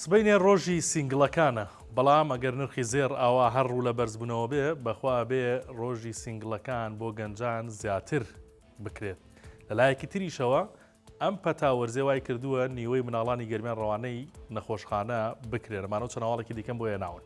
سبەینێ ڕۆژی سینگڵەکانە، بەڵام ئەگەر نرخی زێڕ ئاوا هەر ڕوو لە بەرزبوونەوە بێ، بەخوا ئەبێ ڕۆژی سینگڵەکان بۆ گەنجان زیاتر بکرێت. لە لایەکی تریشەوە ئەم پەتا وەرزێ وای کردووە نیوەی مناڵانی گەرمیان ڕەوانەی نەخۆشخانە بکرێن. ئەمانە و چەند هەواڵێکی دیکەم بۆ هێناون.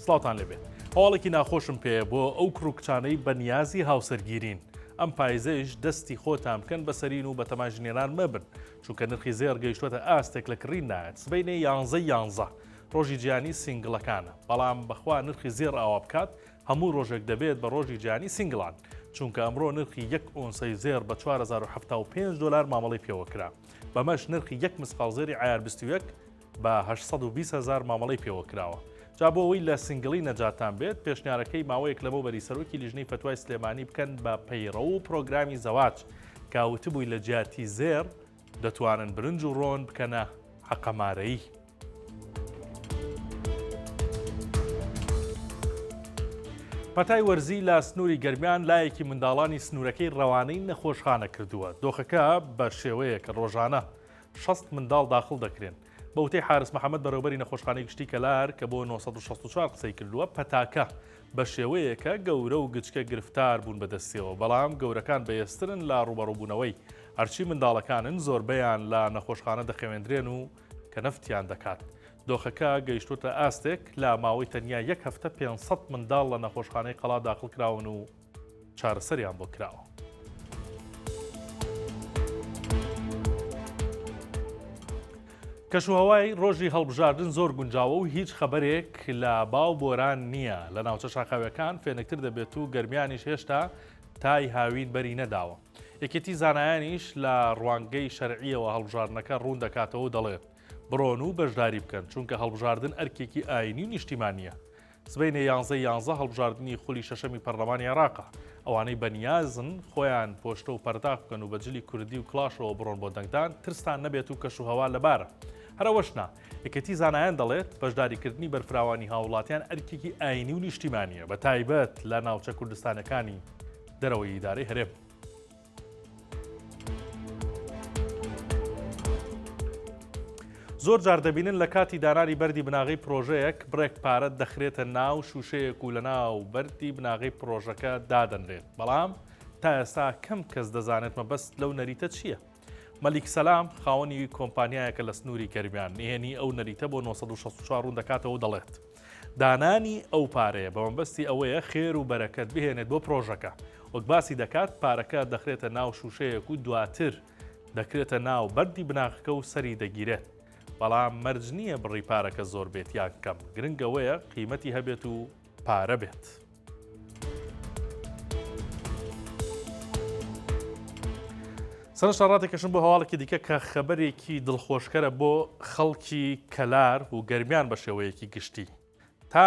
سڵاوتان لێبێت. هەواڵێکی ناخۆشم پێیە بۆ ئەو کوڕ و کچانەی بە نیازی هاوسەرگیرین. ئەم پایزەیش دەستی خۆتان بکەن بە سەرین و بەتەمای ژنێنان مەبن، چونکە نرخی زێڕ گەیشتووەتە ئاستێک لە کڕین نایەت. سبەینێ یانزەی یانزە ڕۆژی جیهانی سینگڵەکانە، بەڵام بەخوا نرخی زێڕ ئاوا بکات هەموو ڕۆژێک دەبێت بە ڕۆژی جیهانی سینگڵان، چونکە ئەمڕۆ نرخی یەک ئۆنسەی زێڕ بە 4075 دۆلار مامەڵەی پێوەکرا، بەمەش نرخی یەک مسقاڵ زێری عەیار 21 بە 820 هەزار مامەڵەی پێوەکراوە. جا بۆ ئەوەی لە سینگڵی نەجاتتان بێت، پێشنیارەکەی ماوەیەک لەمەوبەری سەرۆکی لیژنەی فەتوای سلێمانی بکەن بە پەیڕەو و پرۆگرامی زەواج کە وتبووی لە جیاتی زێڕ دەتوانن برنج و ڕۆن بکەنە حەقەمارەیی. پەتای وەرزی لە سنووری گەرمیان لایەکی منداڵانی سنوورەکەی ڕەوانەی نەخۆشخانە کردووە، دۆخەکە بە شێوەیەکە ڕۆژانە 60 منداڵ داخڵ دەکرێن. بە وتەی حارس محەمەد بەڕێوەبەری نەخۆشخانەی گشتی کەلار کە بۆ 964 قسەی کردووە، پەتاکە بە شێوەیەکە گەورە و گچکە گرفتار بوون بەدەستیەوە، بەڵام گەورەکان بەهێزترن لە ڕووبەڕووبوونەوەی، هەرچی منداڵەکانن زۆربەیان لە نەخۆشخانە دەخەوێندرێن و کە نەفتیان دەکات. دۆخەکە گەیشتووەتە ئاستێک لە ماوەی تەنیا یەک هەفتە 500 منداڵ لە نەخۆشخانەی قەڵا داخڵ کراون و چارەسەریان بۆ کراوە. کەشوهەوای ڕۆژی هەڵبژاردن زۆر گونجاوە و هیچ خەبەرێک لە باو بۆران نییە لە ناوچە شاخاویەکان فێنکتر دەبێت و گەرمیانیش هێشتا تای هاوین بەری نەداوە. یەکێتی زانایانیش لە ڕوانگەی شەرعیەوە هەڵبژاردنەکە ڕوون دەکاتەوە و دەڵێت بڕۆن و بەشداری بکەن چونکە هەڵبژاردن ئەرکێکی ئاینی و نیشتیمانیە. سبەینێ یانزەی یانزە هەڵبژاردنی خولی شەشەمی پەرلەمانی عێراقە، ئەوانەی بەنیازن خۆیان پۆشتە و پەرداخ بکەن و بە جلی کوردی و کڵاشەوە بڕۆن بۆ دەنگدان، ترستان نەبێت و کەشوهەوا لەبارە. هەر ئەوەش نا، یەکێتی زانایان دەڵێت، بەشداریکردنی بەرفراوانی هاووڵاتیان ئەرکێکی ئایینی و نیشتیمانییە، بەتایبەت لە ناوچە کوردستانیەکانی دەرەوەی ئیدارەی هەرێم. زۆر جار دەبینن لە کاتی دانانی بەردی بناغەی پرۆژەیەک بڕێک پارە دەخرێتە ناو شوشەیەک و لە ناو بەردی بناغەی پرۆژەکە دادەنرێت بەڵام تا ئێستا کەم کەس دەزانێت مەبەست لەو نەریتە چییە؟ مەلیک سەلام خاوەنی کۆمپانیایەکە لە سنووری گەرمیان نهێنی ئەو نەریتە بۆ 964 ڕوون دەکاتەوە دەڵێت دانانی ئەو پارەیە بە مەبەستی ئەوەیە خێر و بەرەکەت بهێنێت بۆ پرۆژەکە، وەک باسی دەکات پارەکە دەخرێتە ناو شوشەیەک و دواتر دەکرێتە ناو بەردی بناغەکە و سەری دەگیرێت، بەڵام مەرج نییە بڕی پارەکە زۆر بێت یان کەم، گرنگ ئەوەیە قیمەتی هەبێت و پارە بێت. سەرەتا ڕادەکێشم بۆ هەواڵێکی دیکە کە خەبەرێکی دڵخۆشکەرە بۆ خەڵکی کەلار و گەرمیان بە شێوەیەکی گشتی تا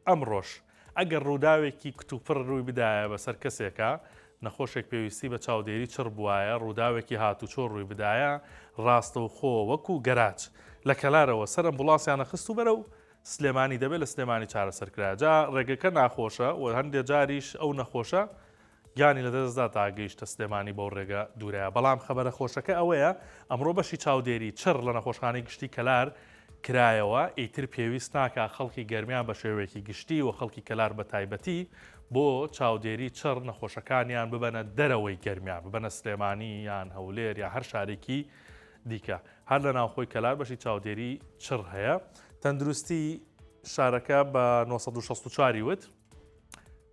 ئەمڕۆش ئەگەر ڕووداوێکی کتوپڕ ڕووی بدایە بەسەر کەسێکە نەخۆشێک پێویستی بە چاودێری چڕ بوایە ڕووداوێکی هاتوچۆ ڕووی بدایە ڕاستەوخۆ وەکو گەراج لە کەلارەوە سەر ئەمبوڵاسیانە خست و بەرەو سلێمانی دەبێت لە سلێمانی چارەسەر کرا جا ڕێگەکە ناخۆشە و هەندێ جاریش ئەو نەخۆشە گیانی لەدەستدا تا گەیشتە سلێمانی بەو ڕێگە دوورەیە بەڵام خەبەرە خۆشەکە ئەوەیە ئەمڕۆ بەشی چاودێری چڕ لە نەخۆشخانەی گشتی کەلار کرایەوە ئیتر پێویست ناکا خەڵکی گەرمیان بە شێوەیەکی گشتی و خەڵکی کەلار بە تایبەتی بۆ چاودێری چڕ نەخۆشەکانیان ببەنە دەرەوەی گەرمیان ببەنە سلێمانی یان هەولێر یا هەر شارێکی دیکە هەر لە ناوخۆی کەلار بەشی چاودێری چڕ هەیە. تەندروستی شارەکە بە 964 وت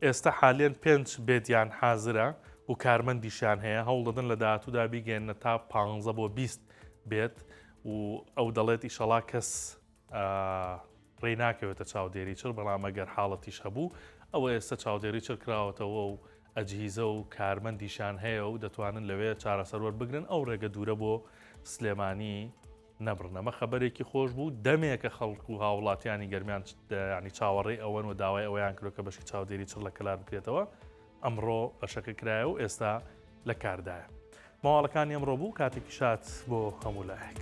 ئێستا حالێن پێنج bed یان حازرە و کارمەندیشیان هەیە هەوڵ دەدەن لە داهاتوودا بیگەێنە تا 15 بۆ 20 بێت و ئەو دەڵێت ئیشەڵا کەس ڕێی ناکەوێتە چاودێری چڕ بەڵام ئەگەر حاڵەتیش هەبوو ئەوە ئێستا چاودێری چڕ کراوەتەوە و ئەجهیزە و کارمەندیشان هەیە و دەتوانن لەوێ چارەسەر وەربگرن ئەو ڕێگە دوورە بۆ سلێمانی نەبڕن ئەمە خەبەرێکی خۆش بوو دەمێکە خەڵک و هاوڵاتیانی گەرمیان ینی چاوەڕێی ئەوەن و داوای ئەوەیان کرد کە بەشی چاودێری چڕ لە کەلار بکرێتەوە ئەمڕۆ بەشەکە کرایە و ئێستا لە کاردایە. مەواڵەکانی ئەمڕۆ بوو کاتێکی شاد بۆ هەموو لایەک.